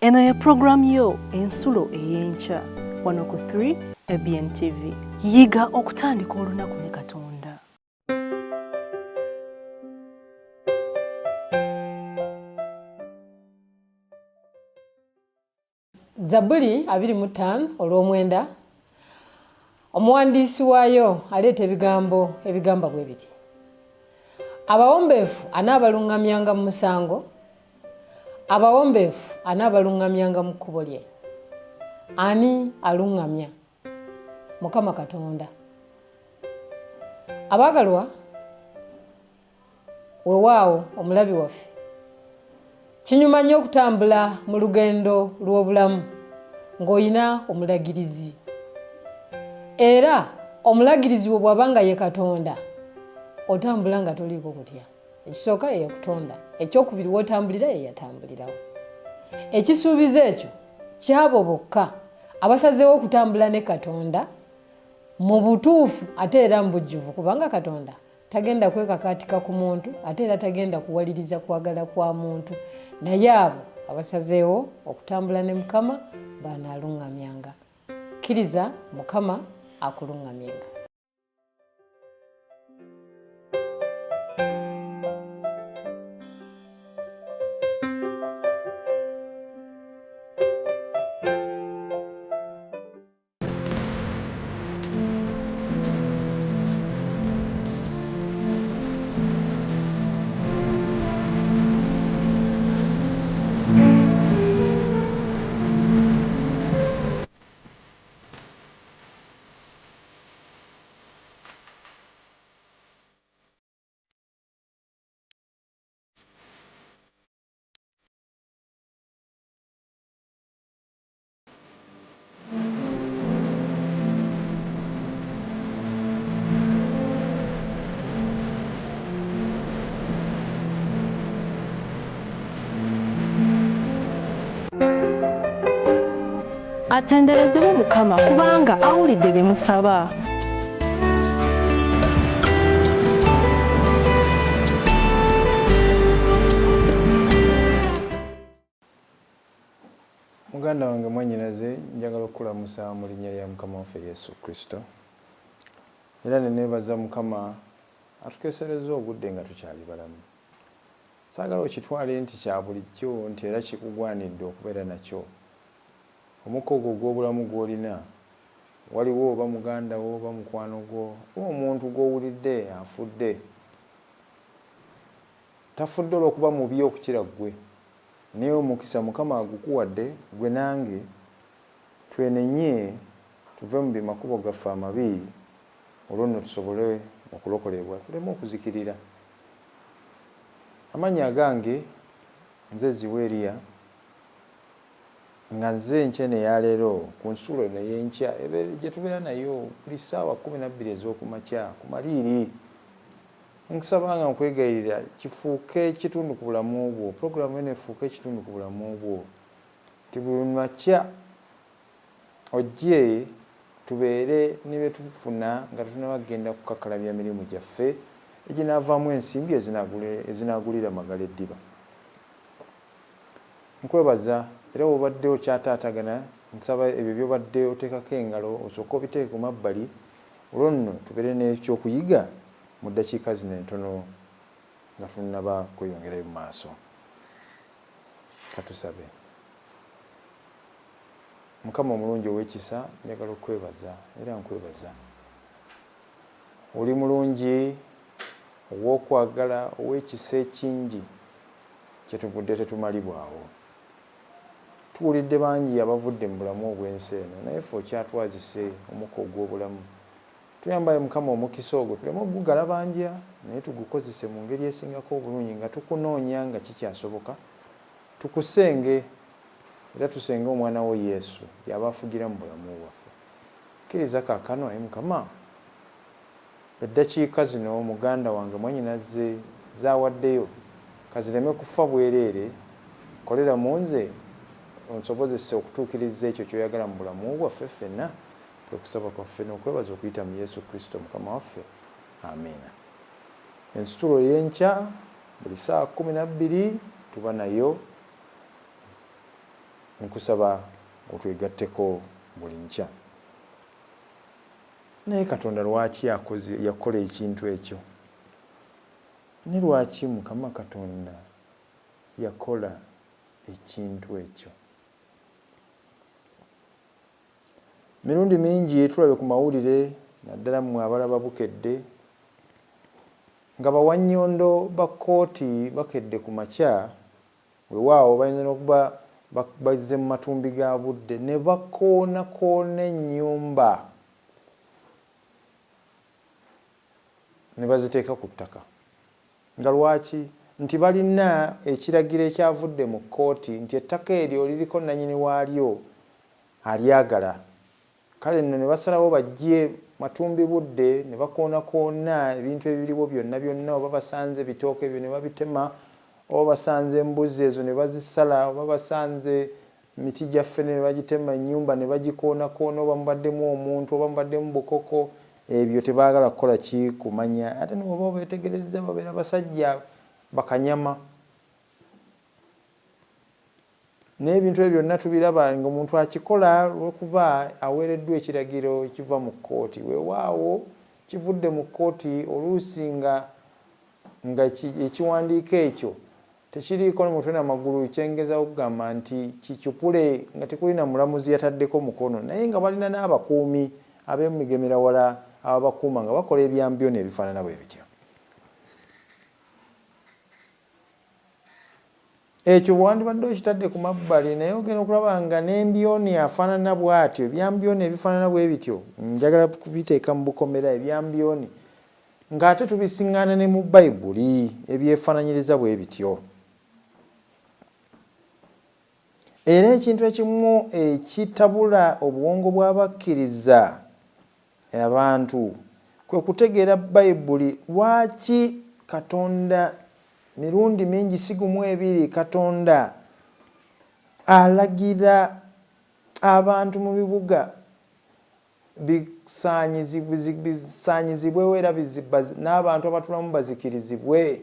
Eno ye pulogulaamu yo Ensulo ey'Enkya wano ku 3 ABN TV. Yiga okutandika olunaku ne Katonda. Zabbuli 25 olw'omwenda omuwandiisi waayo aleeta ebigambo ebigamba bwe biti abawombeefu anaabaluŋŋamyanga mu musango abawombeefu anaabaluŋŋamyanga mu kkubo lye ani aluŋŋamya mukama katonda abaagalwa Wewaawo omulabi waffe, kinyuma nnyo okutambula mu lugendo lw'obulamu ng'olina omulagirizi. Era omulagirizi wo bw'aba nga ye Katonda, otambula nga toliiko kutya. Ekisooka ye yakutonda, ekyokubiri w'otambulira ye yatambulirawo. Ekisuubizo ekyo ky'abo bokka abasazeewo okutambula ne Katonda mu butuufu ate era mu bujjuvu kubanga Katonda Tagenda kwekakaatika ku muntu ate era tagenda kuwaliriza kwagala kwa muntu, naye abo abasazeewo okutambula ne Mukama b'anaaluŋŋamyanga. Kkiriza Mukama akuluŋŋamyenga. Atenderezebwe Mukama kubanga awulidde bye musaba. Muganda wange mwanyinaze njagala okukulamusa mu linnya lya Mukama waffe Yesu Kristo era ne neebaza Mukama atukeeserezza obudde nga tukyali balamu. Saagala okitwale nti kya bulijjo nti era kikugwanidde okubeera nakyo. Omukka ogwo ogw'obulamu gw'olina, waliwo oba muganda wo oba mukwano gwo oba omuntu gw'owulidde afudde. Tafudde olw'okuba mubi okukira ggwe. Naye omukisa Mukama agukuwadde ggwe nange twenenye tuve mu bimakubo gaffe amabi olwo nno tusobole okulokolebwa tuleme okuzikirira. Amannya agange nze Zziwa Eriya nga nze enkya eno eya leero ku nsulo eno ey'enkya gye tubeera nayo buli ssaawa 12 ez'okumakya ku maliiri. Nkusaba nga nkwegayirira kifuuke kitundu ku bulamu bwo, pulogulaamu eno efuuke ekitundu ku bulamu bwo, nti buli makya ojje tubeere ne bye tufuna nga tetunnaba kugenda kukakkalabya mirimu gyaffe eginaavaamu ensimbi ezinaagulira Magala eddiba. Nkwebaza era w'obadde okyataatagana nsaba ebyo by'obadde oteekako engalo osooke obiteeke ku mabbali olwo nno tubeere n'ekyokuyiga mu ddakiika zino entono nga tunnaba kweyongerayo mu maaso. Ka tusabe. Mukama omulungi ow'ekisa, njagala okukwebaza era nkwebaza. Oli mulungi, ow'okwagala, ow'ekisa ekingi, kye tuvudde tetumalibwawo. Tuwulidde bangi abavudde mu bulamu obw'ensi eno, naye ffe okyatwazise omukka ogw'obulamu. Tuyambe ayi Mukama omukisa ogwo tuleme okugugalabanja naye tugukozese mu ngeri esingako obulungi nga tukunoonya nga kikyasoboka, tukusenge era tusenge Omwana wo Yesu gy'aba afugira mu bulamu bwaffe. Kkiriza kaakano, ayi Mukama, eddakiika zino muganda wange mwannyinaze z'awaddeyo ka zireme kufa bwereere, kolera mu nze onsobozese okutuukiriza ekyo ky'oyagala mu bulamu bwaffe ffenna. Kwe kusaba kwaffe n'okwebaza okuyita mu Yesu Kristo Mukama waffe. Amiina. Ensitulo ey'enkya buli ssaawa 12 tuba nayo. Nkusaba otwegatteko buli nkya. Naye Katonda lwaki yakola ekintu ekyo? Ne lwaki Mukama Katonda yakola ekintu ekyo? Mirundi mingi tulabye ku mawulire, naddala mmwe abalaba Bukedde, nga bawannyondo ba kkooti bakedde ku makya, weewaawo bayinza n'okuba bazze mu matumbi ga budde, ne bakoonakoona ennyumba ne baziteeka ku ttaka. Nga lwaki? Nti balina ekiragiro ekyavudde mu kkooti nti ettaka eryo liriko nnannyini waalyo alyagala. Kale nno ne basalawo bajje matumbi budde ne bakoonakoona ebintu ebiriwo byonna byonna, oba basanze bitooke ebyo ne babitema, oba basanze embuzi ezo ne bazisala, oba basanze miti gya ffene ne bagitema, ennyumba ne bagikoonakoona, oba mubaddemu omuntu, oba mubaddemu bukoko, ebyo tebaagala kukola ki kumanya. Ate n'oba obeetegerezza babeera basajja bakanyama. Naye ebintu ebyo byonna tubiraba ng'omuntu akikola olw'okuba aweereddwa ekiragiro ekiva mu kkooti. Weewaawo kivudde mu kkooti oluusi nga nga ekiwandiiko ekyo tekiriiko mutwe na magulu, kye ngezaako okugamba nti kicupule nga tekuli na mulamuzi yataddeko mukono naye nga balina n'abakuumi ab'emigemerawala ababakuuma nga bakola ebyambyone ebifaanana bwe bityo. Ekyo wandibadde okitadde ku mabbali naye ogenda okulaba nga n'embyoni afaanana bw'atyo, ebyambyoni ebifaanana bwe bityo, njagala kubiteeka mu bukomera, ebyambyoni, ng'ate tubisiŋŋaana ne mu Bayibuli ebyefaananyiriza bwe bityo. Era ekintu ekimu ekitabula obuwongo bw'abakkiriza abantu kwe kutegeera Bayibuli lwaki Katonda mirundi mingi si gumu ebiri Katonda alagira abantu mu bibuga bisaanyizibwewo era n'abantu abatulamu bazikirizibwe.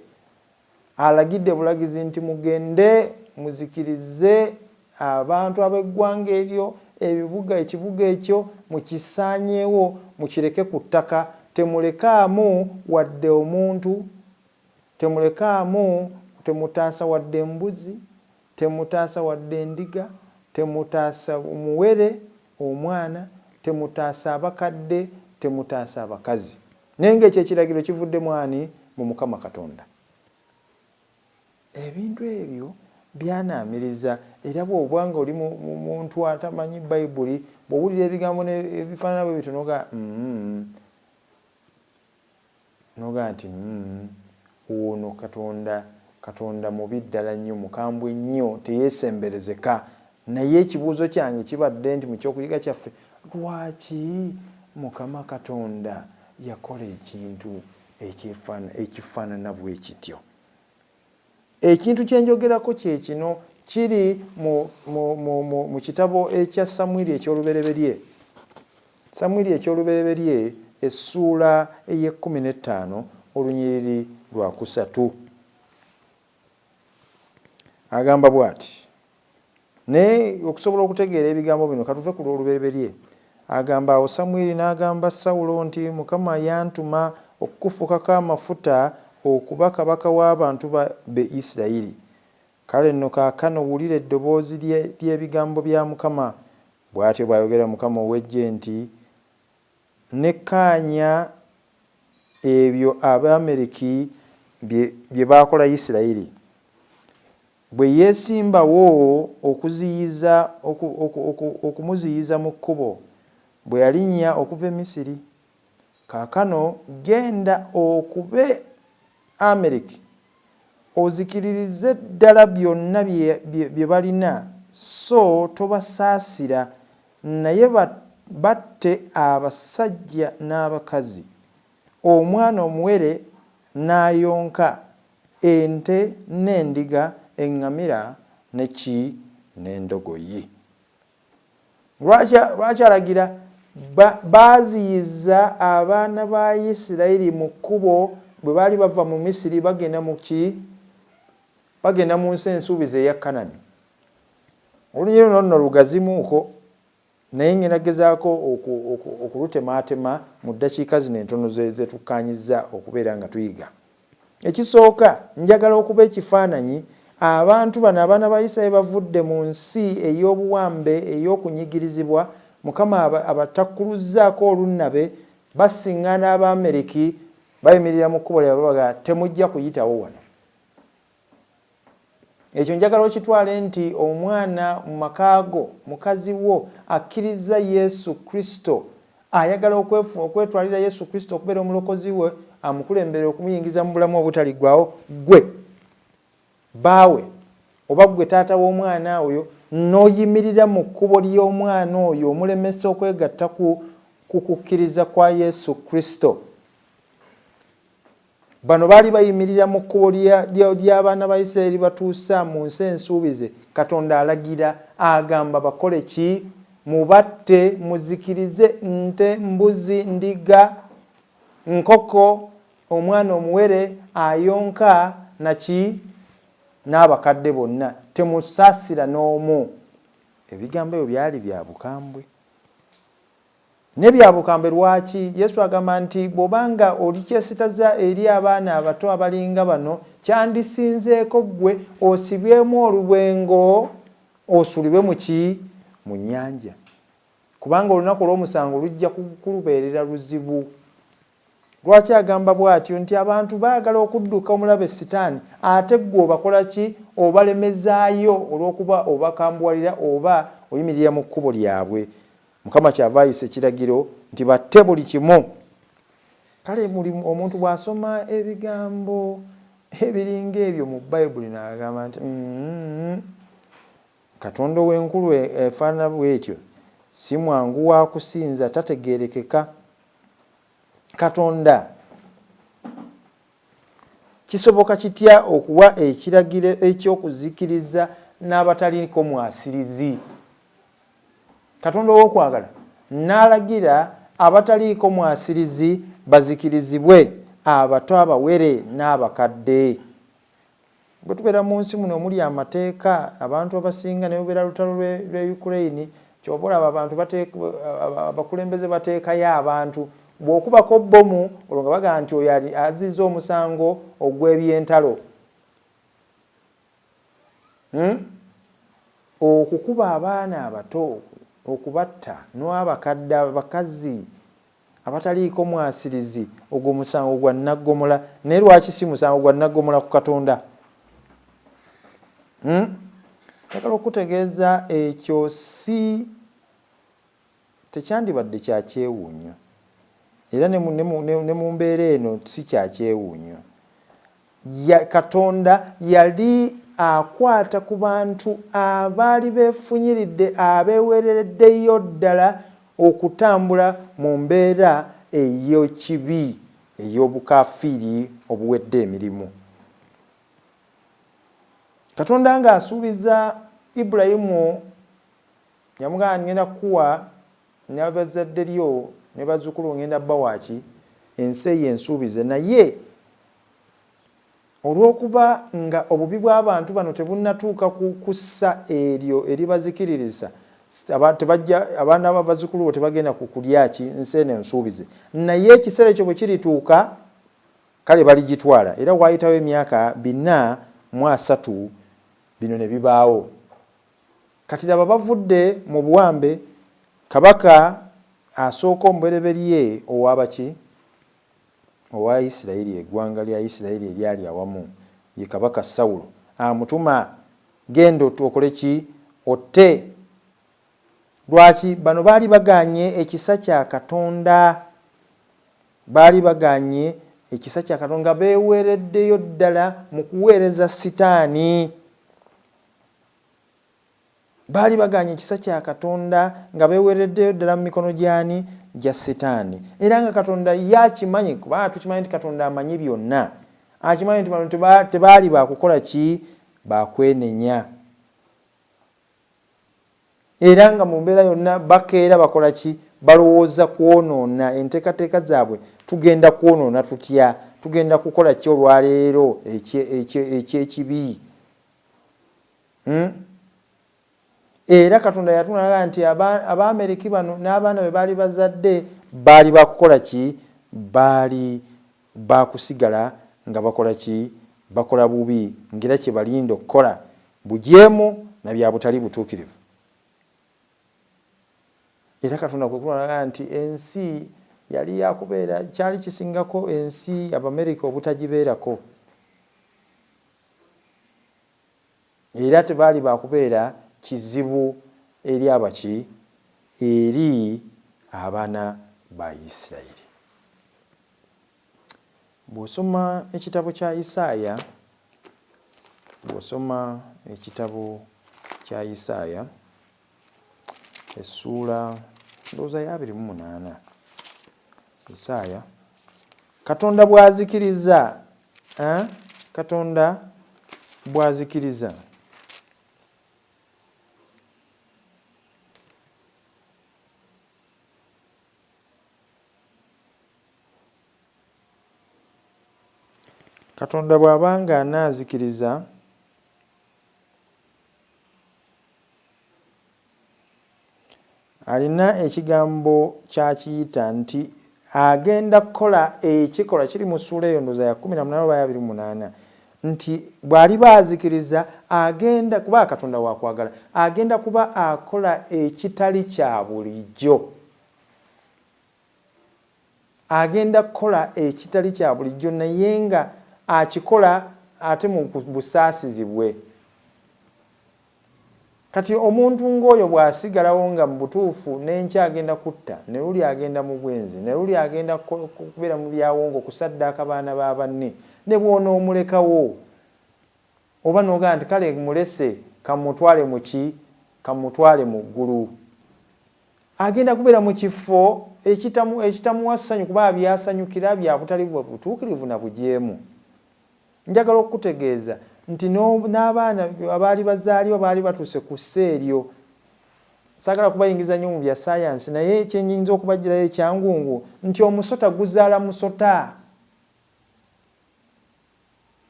Alagidde bulagizi nti mugende muzikirize abantu ab'eggwanga eryo, ebibuga, ekibuga ekyo mukisaanyeewo, mukireke ku ttaka, temulekaamu wadde omuntu, temulekaamu, temutaasa wadde embuzi, Temutaasa wadde endiga, temutaasa omuwere, omwana, temutaasa abakadde, temutaasa abakazi. Naye ng'ekyo ekiragiro kivudde mu ani? Mu Mukama Katonda. Ebintu ebyo byanaamiriza, era bw'oba nga oli muntu atamanyi Bayibuli, bw'owulira ebigambo ebifaanana bwe bityo n'ogamba, mm, N'ogamba nti, Umm, ono Katonda, Katonda mubi ddala nnyo, mukambwe nnyo, teyeesemberezeka. Naye ekibuuzo kyange kibadde nti, mu ky'okuyiga kyaffe, lwaki Mukama Katonda yakola ekintu ekifaanana bwe kityo? Ekintu kye njogerako kye kino, kiri mu, mu, mu, mu, mu kitabo ekya Samwiri eky'Olubereberye. Samwiri eky'Olubereberye, essuula ey'ekkumi n'ettaano, olunyiriri lwa kusatu. Agamba bw'ati. Naye okusobola okutegeera ebigambo bino, ka tuve ku lw'Olubereberye. Agamba, Awo Samwiri n'agamba Sawulo nti, Mukama yantuma okukufukako amafuta okuba kabaka w'abantu be Isirayiri. Kale nno kaakano wulira eddoboozi ly'ebigambo bya Mukama. Bw'atyo bw'ayogera Mukama ow'eggye nti, Nekkaanya ebyo Abamereki bye baakola Isirayiri. Bwe yeesimbawo okuziyiza, oku, oku, oku, okumuziyiza mu kkubo, bwe yalinnya okuva e Misiri. Kaakano genda okube Ameleki, ozikiririze ddala byonna bye, bye, bye balina, so tobasaasira, naye ba, batte abasajja n'abakazi, omwana omuwere n'ayonka, ente n'endiga, eŋŋamira ne ki? N'endogoyi. Lwaki, lwaki alagira? Ba, baaziyiza abaana ba Isirayiri mu kkubo bwe baali bava mu Misiri bagenda mu ki? Bagenda mu nsi ensuubize eya Kanani. Olunyiriri luno nno lugazimuuko, naye ngenda kugezaako okulutemaatema mu ddakiika zino entono ze tukkaanyizza okubeera nga tuyiga. Ekisooka, njagala okuba ekifaananyi abantu bano abaana ba Isirayiri bavudde mu nsi ey'obuwambe ey'okunyigirizibwa, Mukama abatakkuluzzaako olunnabe, basiŋŋaana Abaameriki, bayimirira mu kkubo lyabwe babaga temujja kuyitawo wano. Ekyo njagala okitwale nti omwana mu maka go, mukazi wo akkirizza Yesu Kristo, ayagala okwetwalira Yesu Kristo okubeera omulokozi we, amukulembere okumuyingiza mu bulamu obutaliggwaawo, ggwe bbaawe oba ggwe taata w'omwana oyo n'oyimirira mu kkubo ly'omwana oyo omulemesa okwegatta ku kukkiriza kwa Yesu Kristo. Bano baali bayimirira mu kkubo ly'abaana ba Isirayiri batuusa mu nsi ensuubize. Katonda alagira, agamba bakole ki? Mubatte, muzikirize nte, mbuzi, ndiga, nkoko, omwana omuwere ayonka naki n'abakadde bonna, temusaasira n'omu. Ebigambo ebyo byali bya bukambwe. Ne bya bukambwe lwaki? Yesu agamba nti bw'oba nga olikyesitaza eri abaana abato abalinga bano, kyandisinzeeko ggwe osibwemu olubwengo osulibwe mu ki? Mu nnyanja. Kubanga olunaku olw'omusango lujja kulubeerera luzibu. Lwaki agamba bw'atyo? Nti abantu baagala okudduka omulabe Sitaani, ate ggwe obakola ki? Obalemezaayo olw'okuba obakambuwalira oba oyimirira mu kkubo lyabwe. Mukama kyava ayisa ekiragiro nti batte buli kimu. Kale buli omuntu bw'asoma ebigambo ebiringa ebyo mu Bayibuli n'agamba nti mm, Katonda ow'enkulu e, efaanana bw'etyo si mwangu wa kusinza, tategeerekeka. Katonda kisoboka kitya okuwa ekiragiro eky'okuzikiriza n'abataliiko mwasirizi? Katonda ow'okwagala n'alagira abataliiko mwasirizi bazikirizibwe, abato abawere n'abakadde. Bwe tubeera mu nsi muno omuli amateeka, abantu abasinga ne lubeera lutalo lw'e Ukraine, ky'ova olaba abantu abakulembeze bateekayo abantu. Bw'okubako bbomu olwo nga bagamba nti oyo azizza omusango ogw'ebyentalo. Hmm? Okukuba abaana abato, okubatta, n'abakadde abakazi abataliiko mwasirizi, ogwo musango gwa nnaggomola. Naye lwaki si musango gwa nnaggomola ku Katonda? Hmm? Njagala okukutegeeza ekyo si tekyandibadde kya kyewuunyo, era ne mu mbeera eno si kya kyewuunyo. Katonda yali akwata ku bantu abaali beefunyiridde, abeeweerereddeyo ddala okutambula mu mbeera ey'ekibi, ey'obukaafiiri obuwedde emirimu. Katonda ng'asuubiza Ibulayimu, yamugamba, Ŋŋenda kukuwa n'abazadde lyo ne bazzukulu bo ŋŋenda bawa ki? Ensi eyo ensuubize. Naye olw'okuba nga obubi bw'abantu bano tebunnatuuka ku kussa eryo eribazikiririsa, tebajja, abaana bazzukulu bo tebagenda ku kulya ki? Nsi eno ensuubize. Naye ekiseera ekyo bwe kirituuka, kale baligitwala. Era waayitawo emyaka 430 bino ne bibaawo. Kati laba bavudde mu buwambe, kabaka asooka omubereberye owa baki? Owa Isirayiri, eggwanga lya Isirayiri eryali awamu, ye Kabaka Sawulo. Amutuma, Genda okole ki? Otte. Lwaki? Bano baali bagaanye ekisa kya Katonda. Baali bagaanye ekisa kya Katonda nga beeweereddeyo ddala mu kuweereza Sitaani. Baali bagaanye ekisa kya Katonda nga beeweereddeyo ddala mu mikono gy'ani? Gya Sitaani. Era nga Katonda ye akimanyi, kubanga tukimanyi nti Katonda amanyi byonna. Akimanyi nti bano tebaali ba kukola ki? Ba kwenenya. Era nga mu mbeera yonna bakeera bakola ki? Balowooza kwonoona. Enteekateeka zaabwe, tugenda kwonoona tutya? Tugenda kukola ki olwaleero eky'ekibi? Hmm? Era Katonda yatulaga nti Abaameriki bano n'abaana be baali bazadde baali bakukola ki? Baali bakusigala nga bakola ki? Bakola bubi, ng'era kye balinda okukola bujeemu na bya butali butuukirivu. Era Katonda kwe kulaga nti ensi yali yakubeera, kyali kisingako ensi Abamerika obutagibeerako. Era tebaali ba kubeera kizibu eri abaki? Eri abaana ba Isirayiri. Bw'osoma ekitabo kya Isaaya, bw'osoma ekitabo kya Isaaya essuula ndowooza ya 28, Isaaya, Katonda bw'azikiriza, eh, Katonda bw'azikiriza. Katonda bw'aba nga anaazikiriza Alina ekigambo ky'akiyita nti agenda kukola ekikolwa kiri mu ssuula eyo ndowooza ya 18 oba ya 28 nti bw'aliba azikiriza agenda kuba Katonda wa kwagala agenda kuba akola ekitali kya bulijjo agenda kukola ekitali kya bulijjo naye nga akikola ate mu busaasizi bwe. Kati omuntu ng'oyo bw'asigalawo nga mu butuufu n'enkya agenda kutta, ne luli agenda mu bwenzi, ne luli agenda kubeera mu byawongo kusaddaaka baana ba banne, ne bw'onoomulekawo oba n'ogamba nti kale mmulese kammutwale mu ki, kammutwale mu ggulu, agenda kubeera mu kifo ekitamuwa ssanyu kuba by'asanyukira bya butali butuukirivu na bujeemu. Njagala okukutegeeza nti n'abaana abaali bazaalibwa baali batuuse ku ssa eryo. Saagala kubayingiza nnyo mu bya ssaayansi, naye kye nnyinza okubaggyirayo ekyangungu nti omusota guzaala musota.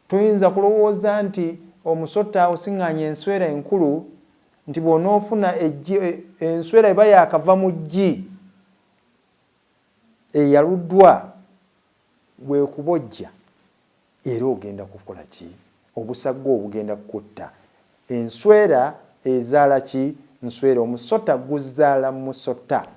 Toyinza kulowooza nti omusota osiŋŋaanya enswera enkulu nti bw'onoofuna eggi, enswera eba yaakava mu ggi eyaluddwa bw'ekubojja era ogenda kukola ki? Obusagwa obugenda kukutta. Enswera ezaala ki? Nswera. Omusota guzaala musota.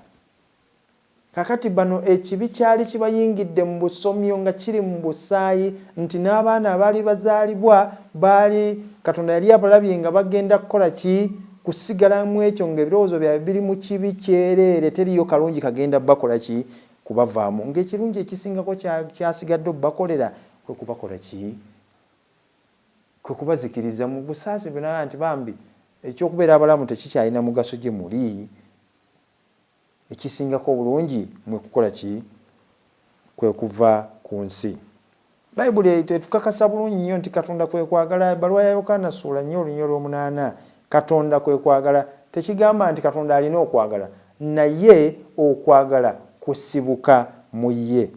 Kaakati bano ekibi kyali kibayingidde mu busomyo nga kiri mu busaayi nti n'abaana abaali bazaalibwa baali Katonda yali abalabye nga bagenda kukola ki? Kusigala mu ekyo nga ebirowoozo byabwe biri mu kibi kyereere teriiyo kalungi kagenda bakola ki? Kubavaamu. Nga ekirungi ekisingako ky'asigadde obakolera kwe kubakola ki? Kwe kubazikiriza mu busaasi bwe n'agamba nti, Bambi, eky'okubeera abalamu tekikyalina mugaso gye muli. Ekisingako obulungi mmwe kukola ki? Kwe kuva ku nsi. Bayibuli etukakasa bulungi nnyo nti Katonda kwe kwagala. Ebbaluwa ya Yokaana ssuula nnya oluny olw'omunaana, Katonda kwe kwagala. Tekigamba nti Katonda alina okwagala, naye okwagala kusibuka mu ye.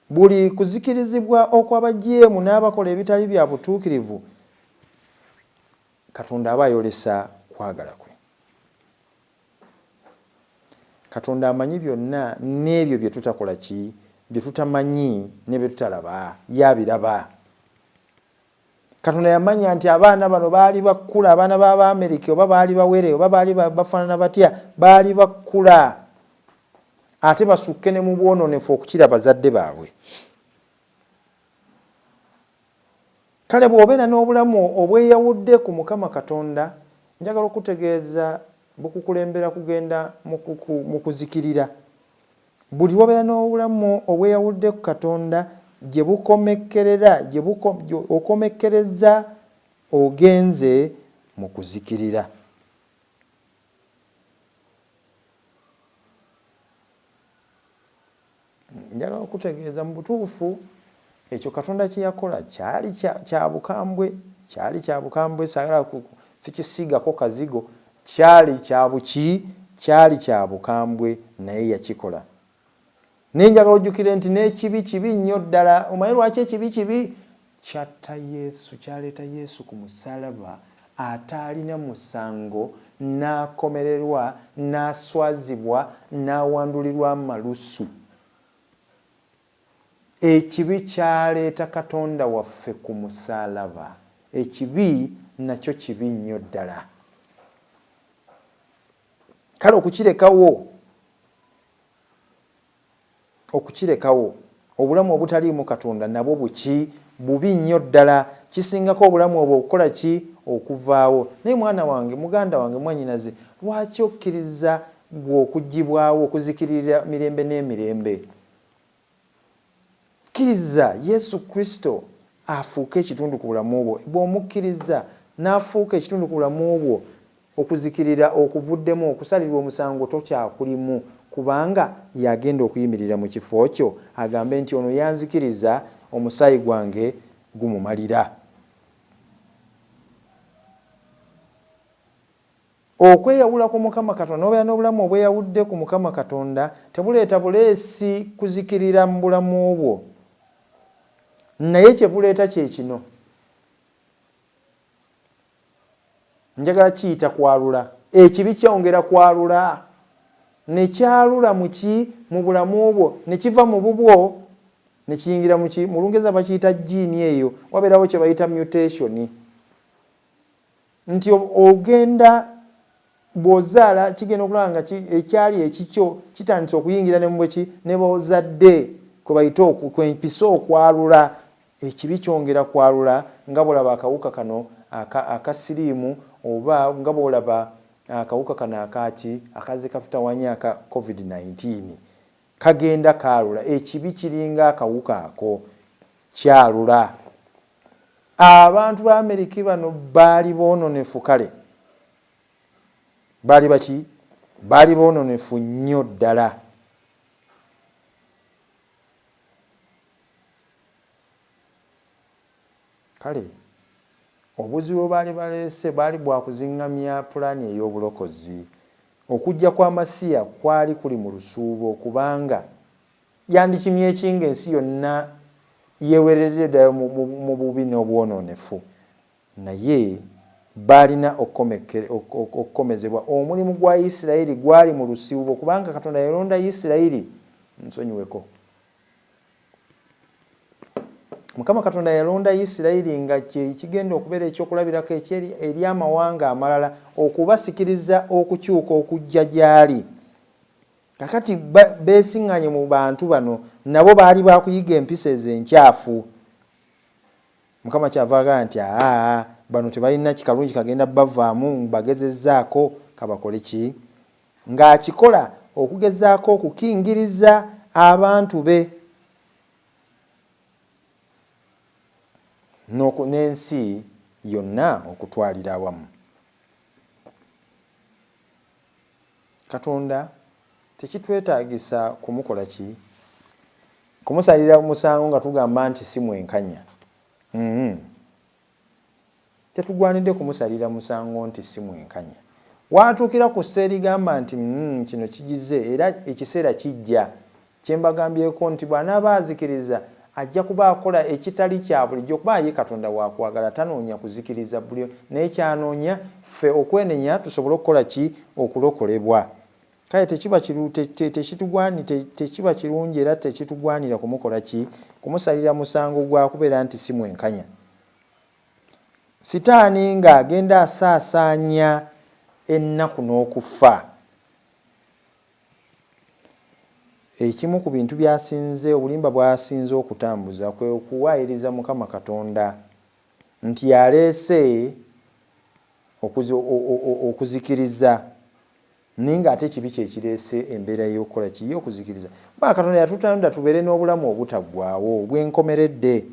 Buli kuzikirizibwa okw'abajeemu n'abakola ebitali bya butuukirivu, Katonda aba ayolesa kwagala kwe. Katonda amanyi byonna n'ebyo bye tutakola ki? Bye tutamanyi ne bye tutalaba, ye abiraba. Katonda yamanya nti abaana bano baali bakula, abaana b'Abaamerika oba baali bawere oba baali bafaanana batya, baali bakula ate basukke ne mu bwonoonefu okukira bazadde baabwe. Kale bw'obeera n'obulamu obweyawudde ku Mukama Katonda, njagala okukutegeeza bukukulembera kugenda mu kuzikirira. Buli lw'obeera n'obulamu obweyawudde ku Katonda, gye bukomekkerera, gye okomekkereza ogenze mu kuzikirira. Njagala okutegeeza mu butuufu ekyo Katonda kye yakola kyali kya bukambwe, kyali kya bukambwe, saagala sikisiigako kazigo, kyali kya buki, kyali kya bukambwe naye yakikola. Naye njagala ojjukire nti n'ekibi kibi nnyo ddala. Omanyi lwaki ekibi kibi? Kyatta Yesu, kyaleeta Yesu ku musaalaba ataalina musango n'akomererwa, n'aswazibwa, n'awandulirwa amalusu. Ekibi kyaleeta Katonda waffe ku musaalaba. Ekibi nakyo kibi nnyo ddala. Kale okukirekawo, okukirekawo, obulamu obutaliimu Katonda nabwo buki? Bubi nnyo ddala. Kisingako obulamu obwo okukola ki? Okuvaawo. Naye mwana wange, muganda wange, mwannyinaze, lwaki okkiriza ggwe okuggyibwawo, okuzikiririra mirembe n'emirembe? Kkiriza Yesu Kristo afuuke ekitundu ku bulamu bwo. Bw'omukkiriza n'afuuka ekitundu ku bulamu bwo, okuzikirira okuvuddemu, okusalirwa omusango tokyakulimu, kubanga y'agenda okuyimirira mu kifo kyo agambe nti, Ono yanzikiriza, omusaayi gwange gumumalira. Okweyawula ku Mukama Katonda, n'obeera n'obulamu obweyawudde ku Mukama Katonda, tebuleeta buleesi kuzikirira mu bulamu bwo. Naye kye buleeta kye kino. Njagala kiyita kwalula. Ekibi kyongera kwalula. Ne kyalula mu ki? Mu bulamu bwo. Ne kiva mu bubwo, ne kiyingira mu ki? Mu Lungereza bakiyita gene eyo. Wabeerawo kye bayita mutation. Nti ogenda bw'ozaala kigenda okulaba nga ekyali ekikyo kitandise okuyingira ne mubweki ne b'ozadde kwe bayita kwempisa okwalula. Ekibi kyongera kwalula nga bw'olaba akawuka kano aka siriimu oba nga bw'olaba akawuka kano akaaki akazze katutawanya aka covid 19 kagenda kaalula. Ekibi kiringa akawuka ako, kyalula. Abantu ba Amerika bano baali boononefu, kale baali baki? Baali boononefu nnyo ddala. Kale obuzibu bwe baali baleese bwali bwa kuziŋŋamya pulaani ey'obulokozi. Okujja kwa Masiya kwali kuli mu lusuubo kubanga Yandikimye ki ng'ensi yonna yeeweereredde ddala mu bubi n'obwonoonefu? Naye baalina okukomezebwa. Omulimu gwa Isirayiri gwali mu lusiubo, kubanga Katonda yalonda Isirayiri. Nsonyiweko. Mukama Katonda yalonda Isirayiri nga kye kigenda okubeera ekyokulabirako eri amawanga amalala, okubasikiriza okukyuka okujja gy'ali. Kakati beesiŋŋanye mu bantu bano, nabo baali ba kuyiga empisa ezo enkyafu. Mukama kyava agamba nti, Aa, bano tebalina kikalungi kagenda bavaamu, mbagezezzaako, kabakole ki? Ng'akikola okugezaako okukingiriza abantu be n'ensi yonna okutwalira awamu. Katonda tekitwetaagisa kumukola ki? Kumusalira musango nga tugamba nti si mwenkanya. Mm. Tetugwanidde kumusalira musango nti si mwenkanya. W'atuukira ku ssa erigamba nti, mm, kino kigize, era ekiseera kijja, kye mbagambyeko nti bw'anaaba azikiriza, ajja kuba akola ekitali kya bulijjo, kuba ye Katonda wa kwagala, tanoonya kuzikiriza buli, naye ky'anoonya ffe okwenenya tusobole okukola ki? Okulokolebwa. Kale tekiba kiru, te, te, tekitugwani, te, tekiba kirungi era tekitugwanira kumukola ki? Kumusalira musango gwa kubeera nti si mwenkanya. Sitaani nga agenda asaasaanya ennaku n'okufa. Ekimu ku bintu by'asinze, obulimba bw'asinze okutambuza kwe kuwaayiriza Mukama Katonda nti y'aleese okuzikiriza naye ng'ate ekibi kye kireese embeera y'okukola ki? Y'okuzikiriza. Kubanga Katonda yatutonda tubeere n'obulamu obutaggwaawo, obw'enkomeredde.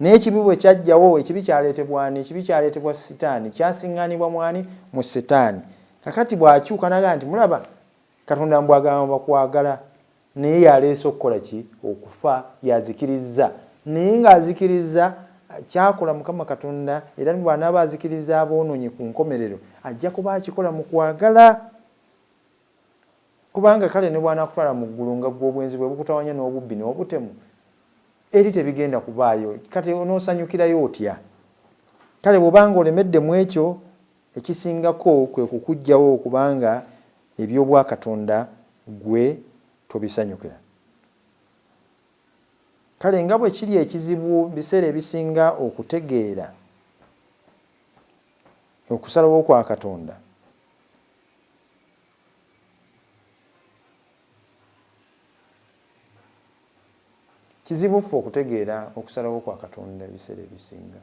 Naye ekibi bwe kyajjawo, ekibi kyaleetebwa ani? Ekibi kyaleetebwa Sitaani. Kyasiŋŋaanibwa mu ani? Mu Sitaani. Kakati bw'akyuka n'agamba nti, Mulaba, Katonda mbu agamba kwagala, naye y'aleese okukola ki? Okufa. Y'azikirizza. Naye ng'azikiriza, ky'akola Mukama Katonda, era bw'anaaba azikiriza aboonoonyi ku nkomerero, ajja kuba akikola mu kwagala. Kubanga kale ne bw'anaakutwala mu ggulu, nga ggwe obwenzi bwe bukutawanya n'obubbi n'obutemu, eri tebigenda kubaayo. Kati onoosanyukirayo otya? Kale bw'obanga olemedde mu ekyo, ekisingako kwe kukuggyawo kubanga eby'obwakatonda ggwe tobisanyukira. Kale nga bwe kiri ekizibu biseera ebisinga okutegeera okusalawo kwa Katonda, kizibu ffe okutegeera okusalawo kwa Katonda ebiseera ebisinga.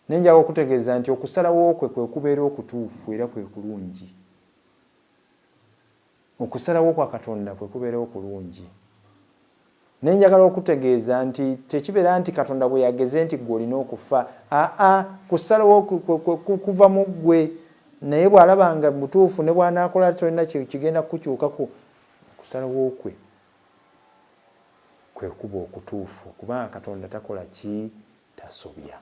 Naye njagala okutegeeza nti okusalawo kwe kwe kubeera okutuufu era kwe kulungi. Okusalawo kwa Katonda kwe kubeera okulungi. Naye njagala okutegeeza nti tekibeera nti Katonda bwe yageze nti ggwe olina okufa. Aa, kusalawo kuva mu ggwe. Naye bw'alaba nga mutuufu ne bw'anaakola tolina kigenda kukukyukako, okusalawo kwe kwe kuba okutuufu kubanga Katonda takola ki? Tasobya.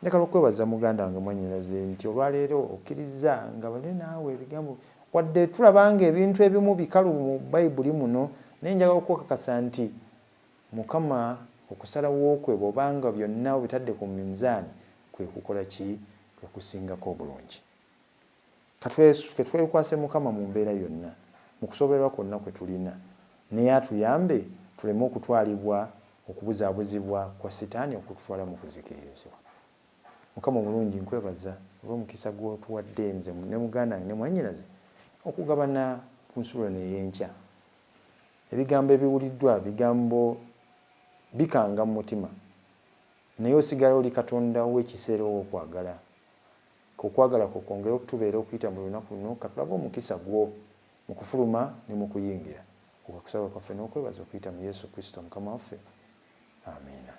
Njagala okwebaza muganda wange mwannyinaze nti olwaleero okkirizza ngabane naawe ebigambo wadde tulaba nga ebintu ebimu bikalu mu Bayibuli muno, naye njagala okukakasa nti Mukama okusalawo kwe bw'oba nga byonna obitadde ku minzaani kwe kukola ki? Kwe kusingako obulungi. Ka twekwase Mukama mu mbeera yonna, mu kusoberwa kwonna kwe tulina, naye atuyambe tuleme okutwalibwa okubuzaabuzibwa kwa Sitaani okututwala mu kuzikirizibwa. Mukama omulungi, nkwebaza olw'omukisa gw'otuwadde nze ne muganda wange ne mwannyinaze okugabana ku nsulo eno ey'enkya. Ebigambo ebiwuliddwa bigambo bikanga mu mutima, naye osigala oli Katonda ow'ekisa era ow'okwagala. Okwagala kwo kwongere okutubeera okuyita mu lunaku luno, ka tulabe omukisa gwo mu kufuluma ne mu kuyingira. Okwo kwe kusaba kwaffe n'okwebaza okuyita mu Yesu Kristo Mukama waffe. Amiina.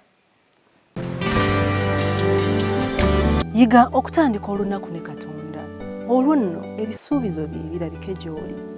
Yiga okutandika olunaku ne Katonda, olwo nno ebisuubizo bye birabike gy'oli.